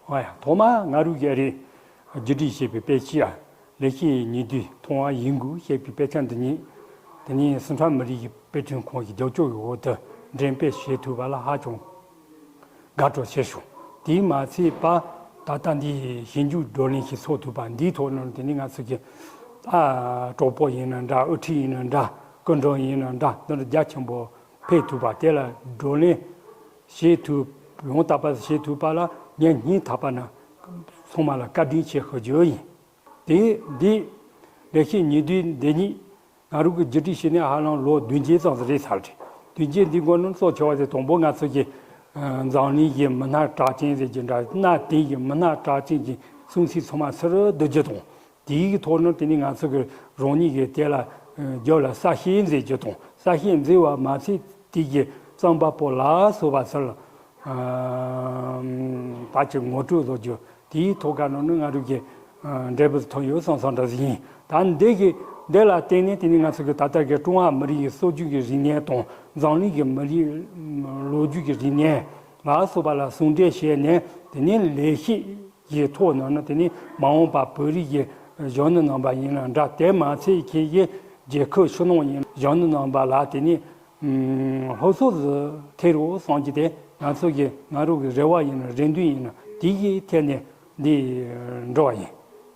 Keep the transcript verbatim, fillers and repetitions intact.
ཨ་ཡ། ཐོག་མར་ང་རང་གིས་རེད། བརྒྱུད་སྒྲིག་བྱས་པའི་དཔེ་ཆ་ལེགས་བཤད་ཉི་ཟླའི་མཐོང་བ་ཡིད་འགུག་ཞེས་པའི་དཔེ་ཆ་འདི་ཉིད། དེ་ནས་སི་ཁྲོན་མི་རིགས་ཀྱི་དཔེ་སྐྲུན་ཁང་གི་རྒྱབ་ལྗོངས་ཀྱི་འོག་ཏུ་འགྲེམས་སྤེལ་བྱེད་ཐུབ་པ་ལ་ཧ་ཅང་དགའ་སྤྲོ་ཆེ་ཞུ། དེས་མ་ཚད་པ། ད་ལྟ་འདི་ཞིབ་འཇུག་བགྲོ་གླེང་ཞིག་ཚོགས་ཐུབ་པ་འདིའི་ཐོག་ནས་དེ་ནས་ང་ཚོ་གི་ཨ་གྲོགས་པོ་ཡིན་ན་འདྲ། དབུ་ཁྲིད་ཡིན་ན་འདྲ། སྐུ་མགྲོན་ཡིན་ན་འདྲ། འདི་འདྲ་རྒྱ་ཆེན་པོ་ཕེབས་ཐུབ་པ། དེ་ལ་བགྲོ་གླེང་བྱེད་ཐུབ། ཡང་དག་པ་བྱེད་ཐུབ་པ་ལ་ངས་སྙིང་ཐག་པ་ནས་ཚང་མ་ལ་བཀའ་དྲིན་ཆེ་ཞུ་རྒྱུ་ཡིན། དེ་འདི་ལེགས་བཤད་ཉི་ཟླའི་འདི་ཉིད་ང་རང་གིས་བརྒྱུད་སྒྲིག་བྱས་ནས་ཧ་ལམ་ལོ་བདུན་བརྒྱད་ཙམ་ཞིག་རེད་ཚར་རེད། བདུན་བརྒྱད་འདི་སྒང་ནས་གཙོ་ཆེ་བ་དེ་དང་པོ་ང་ཚོ་གི་ཨ་འཛམ་གླིང་གི་མི་སྣ་གྲགས་ཅན་ཟེར་རྒྱུ་འདྲ། གནའ་དེང་གི་མི་སྣ་གྲགས་ཅན་གྱི་གསུང་ཚིག་ཚང་མ་ཕྱིར་བསྡུ་རྒྱུ་དང་། དེའི་ཐོག་ནས་དེ་ནས་ང་ཚོ་གི་རང་ཉིད་ཀྱི་དེ་ལ་ཨ་རྒྱབ་ལ་གསལ་བཤད་མཛད་རྒྱུ་དང་། གསལ་བཤད་མཛད་པ་མ་ཚད་དེ་གི་རྩོམ་པ་པོ་ལ་སོགས་པ་ཚུར་ཨ་ད་ཅིག་ངོ་སྤྲོད་བཟོ་རྒྱུ། དེའི་ཐོག་ཁ་ནང་ནས་ང་རང་གི་ཨ་འབྲས་བུ་ཐོན་ཡོད་བསམ་བསམ་འདྲ་ཞིག་ཡིན། ད་འདི་གི་འདི་ལ་བརྟེན་ནས་དེ་ནས་ང་ཚོ་གི་ད་ལྟ་གི་ཀྲུང་ཧྭ་མི་རིགས་ཀྱི་སྲོལ་རྒྱུན་གྱི་རིག་གནས་དང་། འཛམ་གླིང་གི་མི་རིགས་ལོ་རྒྱུས་ཀྱི་རིག་གནས་ལ་སོགས་པ་ལ་ཟུང་འབྲེལ་བྱས་ནས། དེ་ནས་ལེགས་བཤད་ཀྱི་ཐོག་ནང་ན་དེ་ནས་མ་འོངས་པ་བོད་རིགས་ཀྱི་གཞོན་ནུ་རྣམ་པ་ཡིན་ན་འདྲ། དེ་མ་ཚད་ཁྱེད་ཀྱི་རྒྱལ་ཁབ་ཕྱི་ནང་ཡིན་གཞོན་ནུ་རྣམ་པ་ལ་དེ་ནས་ཨུམ་སློབ་གསོ་ཟིག་ཐེབས་རོགས་གསུང་རྒྱུ་དེ་ང་ཚོ་གི་ང་རང་གི་རེ་བ་ཡིན་ན། རེ་འདུན་ཡིན་ན། དེ་གི་ཐད་ནས་འདི་འགྲོ་བ་ཡིན།